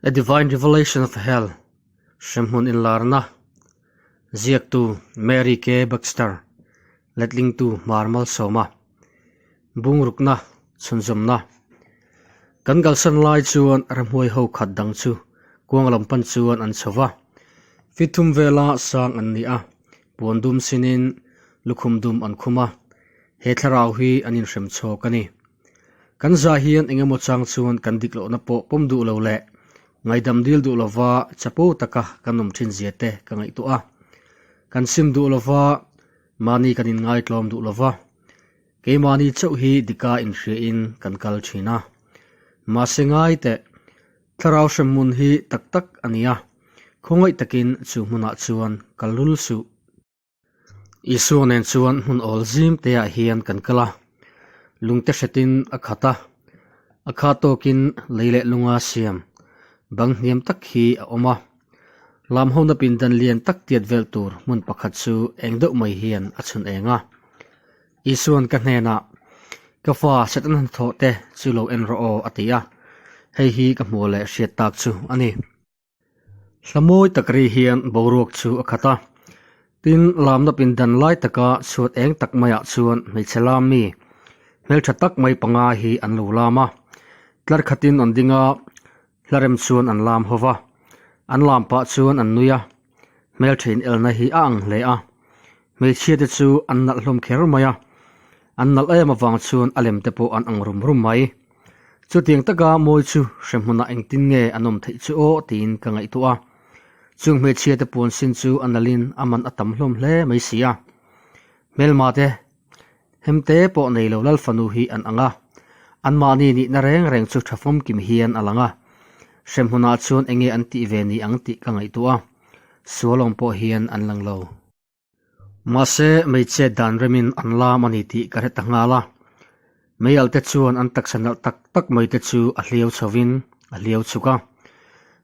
A Divine Revelation of Hell, Hremhmun Inlarna, Ziaktu Mary K. Baxter, Letlingtu Hmar Malsawma, Bungrukna, Chhunzawmna. Kan kalsan lai chuan ramhuai ho khat dang chu kuang lam pan chuan an chho va, fit thum vela sang an ni a, puan dum sinin lukhum dum an khum a, he thlarau hi an inhrem chhawk a ni. Kan zah hian eng emaw chang chuan kan dik lohna pawh pawm duh lo leh ngaidam dil duh lova chapo taka kan awm thin zia te ka ngaihtuah a. Kan sim duh lova, mahni kan inngaitlawm duh lova, keimahni chauh hi dika inhriain kan kal thin a. Mahse ngai teh, thlarau hremhmun hi tak tak a ni a, khawngaih takin chu hmunah chuan kal lul suh. Isua nen chuan hmun awl zim te ah hian kan kal a, lungte hretin a khat a, a kha tawkin lei leh lunga siam bang hniam tak hi a awm a, lam hona pindan lian tak tiat vel tur hmun pakhat chu eng deuh mai hian a chhun eng a. Isua'n ka hnenah, Ka fa, Satan hnathawh te chu lo en rawh aw a ti a, hei hi ka hmuh leh hriat tak chu a ni. Hla mawi tak ri hian boruak chu a khat a, tin lamna pindan lai taka chhuat eng tak maiah chuan hmeichhe lam mi hmeltha tak mai panga hi an lo lam a, tlar khatin an ding a, hla rem chuan an lam ho va, an lam pah chuan an nui a, hmeltha in elna hi a ang hle a, hmeichhia te chu an nalh hlawm kher mai a, an nalh em avang chuan a lem te pawh an ang rum rum mai. Chutiang taka mawi chu hre hmunah engtin nge an awm theih chu aw tiin ka ngaihtuah a. Chung hmeichhia te puan sin chu a nalhin a man a tam hlawm hle mai si a. Hmelma te hemte pawh nei lo lal fanu hi an ang a. Anmahni nihna reng reng chu tha fawmkim hian a lang a. Hre hmunah chuan enge an tih ve ni ang tih ka ngaihtuah a. Sual awm pawh hian an lang lo. Mahse, hmeichhe dan remin an lam a ni tih ka hre ta nghal a. Meial te chuan an taksa nalh tak tak mai te chu a hliau chhovin a hliau chhuk a.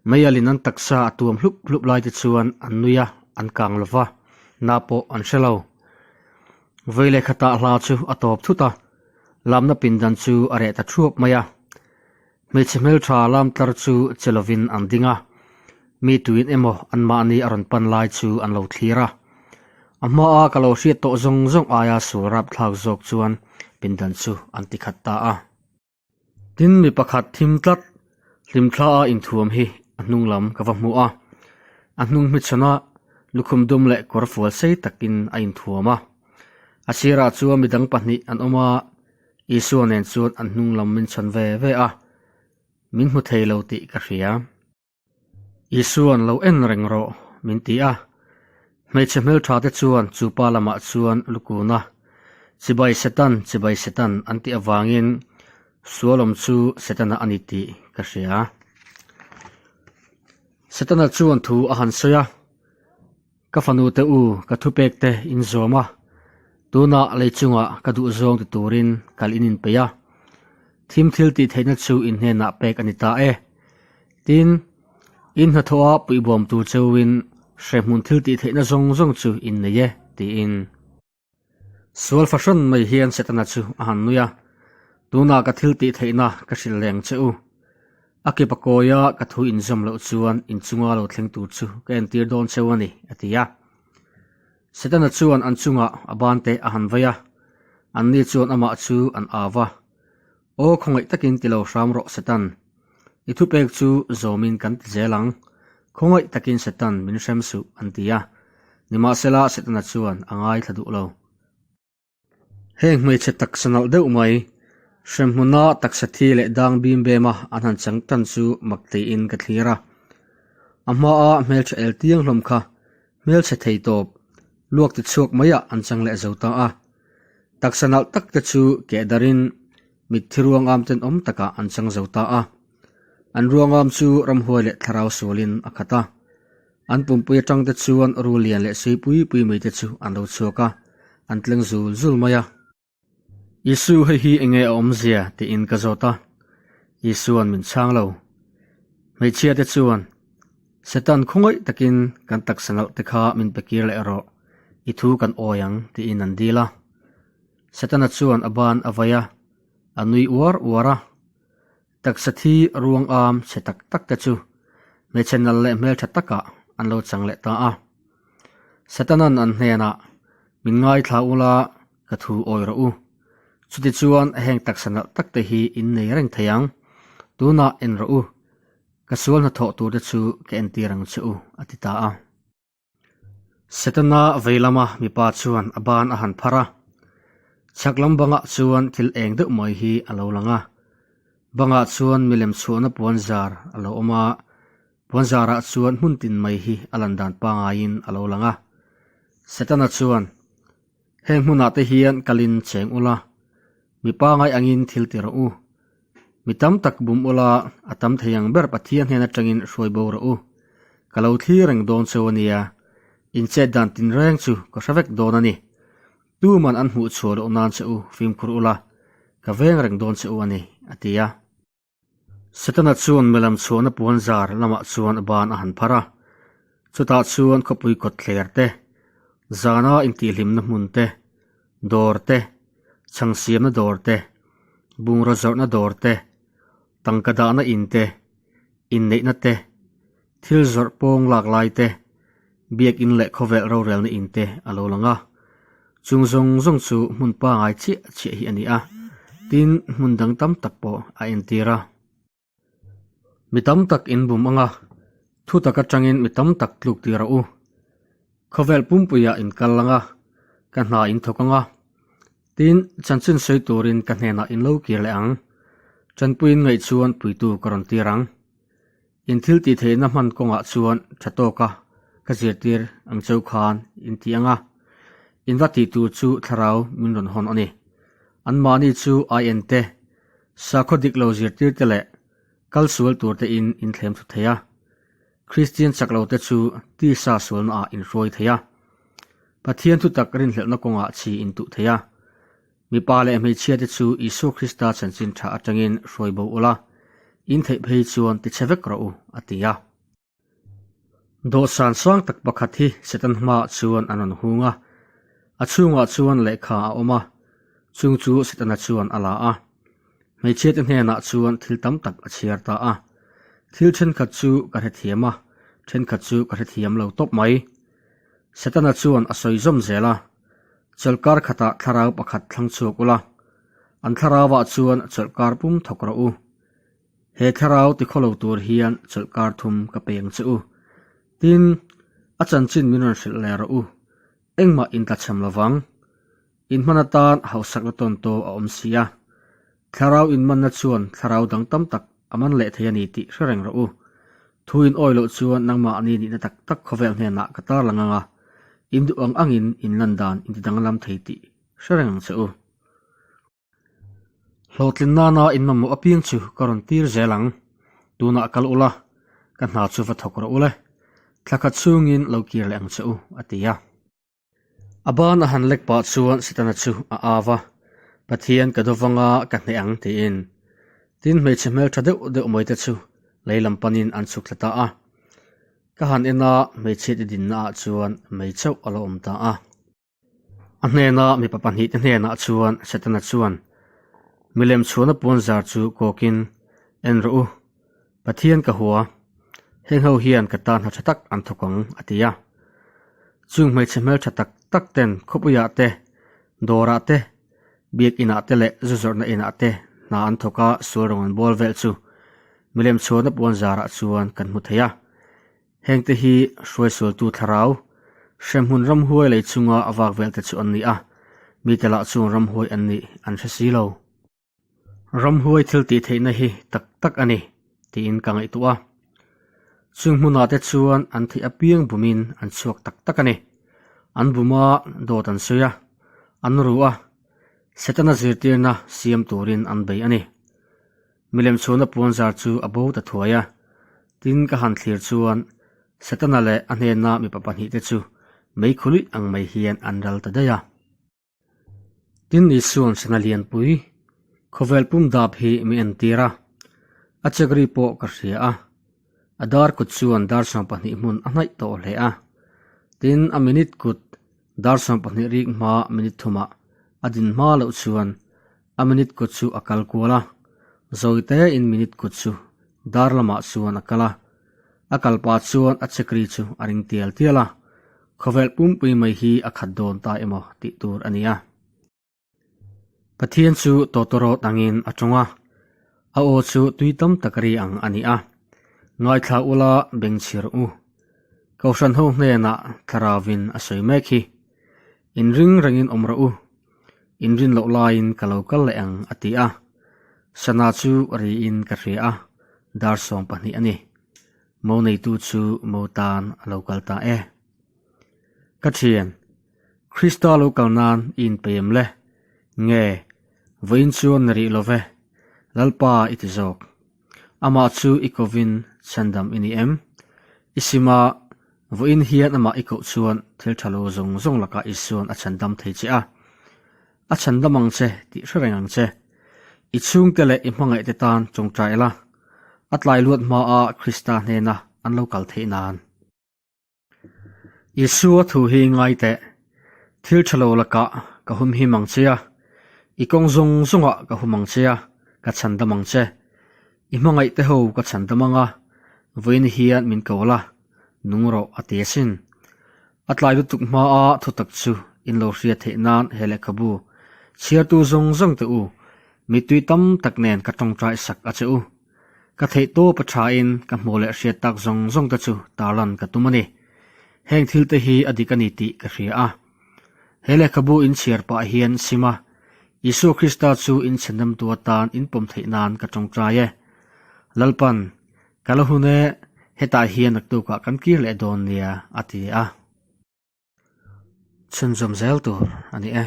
Meialin an taksa a tuam hlup hlup lai te chuan an nui a, an kang lo va, na pawh an hre lo. Vei leh khatah hla chu a tawp thut a, lamna pindan chu a reh ta thuap mai a. Hmeichhe hmeltha lam tlar chu che lovin an ding a, mi tuin emaw anmahni a rawn pan lai chu an lo thlir a. A hmaa ka lo hriat tawh zawng zawng aia sul rapthlak zawk chuan pindan chu an ti khat ta a. Tin, mi pakhat thim tlat hlimthla a inthuam hi a hnung lam ka va hmu a, a hnung hmichhawn a lukhum dum leh kawr fual sei takin a inthuam a. A sirah chuan midang pahnih an awm a, Isua nen chuan an hnung lam min chhan ve ve a, min hmu thei lo tih ka hria. Isua'n lo en reng rawh min ti a, hmeichhe hmeltha te chuan chu pa lamah chuan lukun a, Chibai Satan, Chibai Satan an tih avangin sualawm chu Setana a ni tih ka hria. Setana chuan thu a han sawi a. Ka fanu te u, ka thupek te in zawm a, tunah lei chungah ka duh zawng ti turin kal in inpeih a. Thim thil tih theihna chu in hnenah pek a ni ta e. Tin, in hnathawha puihbawm tur cheuhin hrehmun thil tih theihna zawng zawng chu in nei e, tiin. Sual fahran mai hian Setana chu a han nui a, Tunah ka thil tih theihna ka hrilh leng che u. A ke pakawia ka thu inzawm loh chuan inchunga lo thleng tur chu ka entir dawn cheu a ni, a ti a. Setana chuan an chungah a bante a han vei a, anni chuan amah chu an au va, Aw khawngaih takin ti lo hram rawh Setan, i thupek chu zawmin kan ti zel ang, khawngaih takin Setan min hrem suh an ti a. Nimahsela Setana chuan a ngaithla duh lo. Heng hmeichhe taksa nalh deuh mai, hremhmuna taksa thi leh dang bim bema an han chang tan chu mak tiin ka thlir a. A hmaa hmeltha el tiang hlawm kha hmelchhe thei tawp, luak ti chhuak maiah an chang leh zo ta a. Taksa nalh tak te chu keh darin mitthi ruangam tenawm takah an chang zo ta a. An ruangam chu ramhuai leh thlarau sualin a khat a. An pumpui atang te chuan rul lian leh sei pui pui mai te chu an lo chhuak a, an tleng zul zul mai a. Isu hei hi enge a awmzia tiin ka zawt a, Isua'n min chhang lo. Hmeichhia te chuan, Setan khawngaih takin kan taksa nalh te kha min pe kir leh rawh, i thu kan awi ang tiin an dil a. Setana chuan a ban a vai a, a nui uar uar a. Taksa thi ruang am chhe tak tak te chu. Hmeichhe nalh leh hmeltha takah an lo chang leh ta a. Setanan an hnenah, Min ngaithla ula, ka thu awi rawh u. Chutichuan heng taksa nalh tak te hi in nei reng thei ang. Tunah en rawh u. Ka sual hnathawh tur te chu ka entir ang che u, a ti ta a. Setana vei lama mipa chuan a ban a han phar a. Chhak lam bangah chuan thil eng deuh mai hi a lo lang a. Bangah chuan milem chhuahna puan zar a lo awm a, puan zarah chuan hmun tin mai hi a lan dan pangaiin a lo lang a. Setana chuan, Heng hmunah te hian kalin cheng ula, mi pangai angin thil ti rawh u. Mi tam tak bum ula, a tam thei ang ber Pathian hnen atangin hruai bo rawh u. Ka lo thlir reng dawn cheu a nia, in chet dan tinreng chu ka hre vek dawn a ni. Tuman an hmuh chhuah loh nan che u fimkhur ula, ka veng reng dawn che u a ni, a ti a. Setana chuan milam chhuahna puan zar lamah chuan a ban a han phar a. Chutah chuan khawpui kawt thler te, zana intihhlimna hmun te, dawr te, chhang siamna dawr te, bungraw zawrhna dawr te, tangka dahna in te, inneihna te, thil zawrh pawng lak lai te, biakin leh khawvel rorelna in te a lo lang a. Chung zawng zawng chu hmun pangai chiah chiah hi a ni a, tin hmun dang tam tak pawh a entir a. Mi tam tak in bum ang a, thu tak atangin mi tam tak tluk tir a u. Khawvel pumpuiah in kal ang a, ka hna in thawk ang a. Tin, chanchin sawi turin ka hnenah in lo kir leh ang. Tanpuiin ngaih chuan puitu ka rawn tir ang. In thil tih theihna hman kawngah chuan tha tawka ka zirtir ang cheu khan in ti ang a, in va tih tur chu thlarau min rawn hawn a ni. Anmahni chu aien te, sakhaw dik lo zirtir te leh kal sual tur te in in thlem thu thei a. Kristian chak lo te chu tisa sualna ah in hruai thei a. Pathian thutak rinhlelhna kawngah chi in tuh thei a. Mipa leh hmeichhia te chu Isua Krista chanchin tha atangin hruai bo ula, in theih phei chuan ti chhe vek rawh u, a ti a. Dawhsan sang tak pakhat hi Satan hmaah chuan an rawn hung a, a chhungah chuan lehkha a awm a, chung chu Setana chuan a la a. Hmeichhia te hnenah chuan thil tam tak a chhiar ta a. Thil thenkhat chu ka hrethiam a, thenkhat chu ka hrethiam lo tawp mai. Setana chuan a sawi zawm zel a, Chawlhkar khatah thlarau pakhat thlang chhuak ula, an thlarauah chuan chawlhkar pum thawk rawh u. He thlarau tikhaw lo tur hian chawlhkar thum ka pe ang che u. Tin, a chanchin min rawn hrilh leh rawh u, engmah in tlachhem lo vang. In hman atan hausakna tawn taw a awm si a. Thlarau inmanna chuan thlarau dang tam tak a man leh thei a ni tih hre reng rawh u. Thu in awi loh chuan nangmahni nihna tak tak khawvel hnenah ka tarlang ang a, in duh ang angin in lan dan in ti danglam thei tih hre reng ang che u. Hlawhtlin nana in mamawh apiang chu ka rawn tir zel ang. Tunah kal ula, ka hna chu va thawk rawh u le. Thla khat chhungin lo kir leh ang che u, a ti a. A ban a han lek pah chuan Setana chu a au a, Pathian ka dawvanga ka hneh ang tiin. Tin hmeichhe hmeltha deuh deuh mai te chu lei lam panin an chhuk thla ta a. Ka han en a, hmeichhia te dinna ah chuan mei chauh a lo awm ta a. A hnena mipa pahnihte hnenah chuan Setana chuan milem chhuahna puanzar chu kawkin, En rawh u, Pathian ka hua, heng ho hian ka tan hna tha tak an thawk ang, a ti a. Chung hmeichhe hmeltha tak tak ten khawpuiah te, dawrah te, biakinah te leh zu zawrhna inah te hna an thawk a, sual rawng an bual vel chu milem chhuahna puan zarah chuan kan hmu thei a. Hengte hi hruaisualtu thlarau, hremhmun ramhuai lei chunga a vak vel te chu an ni a, mite lah chuan ramhuai an nih an hre si lo. Ramhuai thil tih theihna hi tak tak a ni tiin ka ngaihtuah a. Chung hmunah te chuan an theih apiang bumin an chhuak tak tak a ni. An bum a, dawt an sawi a, an ru a, Setana zirtirna siam turin an bei a ni. Milem chhuahna puanzar chu a bo ta thuai a, tin ka han thlir chuan Setana leh a hnena mipa pahnihte chu mei khuluih ang mai hian an ral ta daih a. Tin Isua'n sana lianpui, khawvel pum dap hi mi entir a, a chek ri pawh ka hria a, a dar kut chuan dar 12 hmun a hnaih tawh hle a. Tin a minute kut dar 12 rik hma minute thumah a din hma loh chuan a minute kut chu a kal kual a, zawite in minute kut chu dar lamah chuan a kal a. A kal pah chuan a chekri chu a ring tial tial a, khawvel pumpui mai hi a khat dawn ta emaw tih tur a ni a. Pathian chu tawtawrawt angin a tawng a, a aw chu tui tam tak ri ang a ni a. Ngaithla ula bengchhir u. Kohhran ho hnenah thlarauvin a sawi mek hi. Inring rengin awm rawh u. Inrin loh laiin ka lo kal leh ang a ti a. Sana chu riin ka hria a, dar 12 a ni. Mo neitu chu mo tan a lo kal ta e. Ka thian, Krista lo kal nan i inpei em le? Nge, vawiin chuan ni rih lo ve, Lalpa i ti zawk. Amah chu i kovin chhandam i ni em? I sima vawiin hian amah i koh chuan thil tha lo zawng zawng lakah Isua'n a chhandam thei che a. A chhandam ang che tih hre reng ang che. I chhungte leh i hmangaihte tan tawngtai la, a tlai luat hmaa Krista hnena an lo kal theih nan. Isua thu hi ngai teh, Thil tha lo lakah ka hum him ang che a, i kawng zawng zawngah ka hum ang che a, ka chhan dam ang che. I hmangaih te ho ka chhan dam ang a, vawiin hian min ko la, nung rawh a ti asin. A tlai lutuk hmaa thutak chu in lo hriat theih nan he lehkhabu chhiartu zawng zawng te u, mittui tam tak nen ka tawngtai sak a che u. Ka theih tawp a thain ka hmuh leh hriat tak zawng zawng te chu tarlan ka tum a ni. Heng thil te hi a dik a ni tih ka hria a. He lehkhabu inchhiar pah hian sim a, Isua Krista chu inchhendamtu atan inpawm theih nan ka tawngtai e. Lalpan, ka la hun e, hetah hian naktukah kan kir leh dawn nia, a ti a. Chhunzawm zel tur a ni e.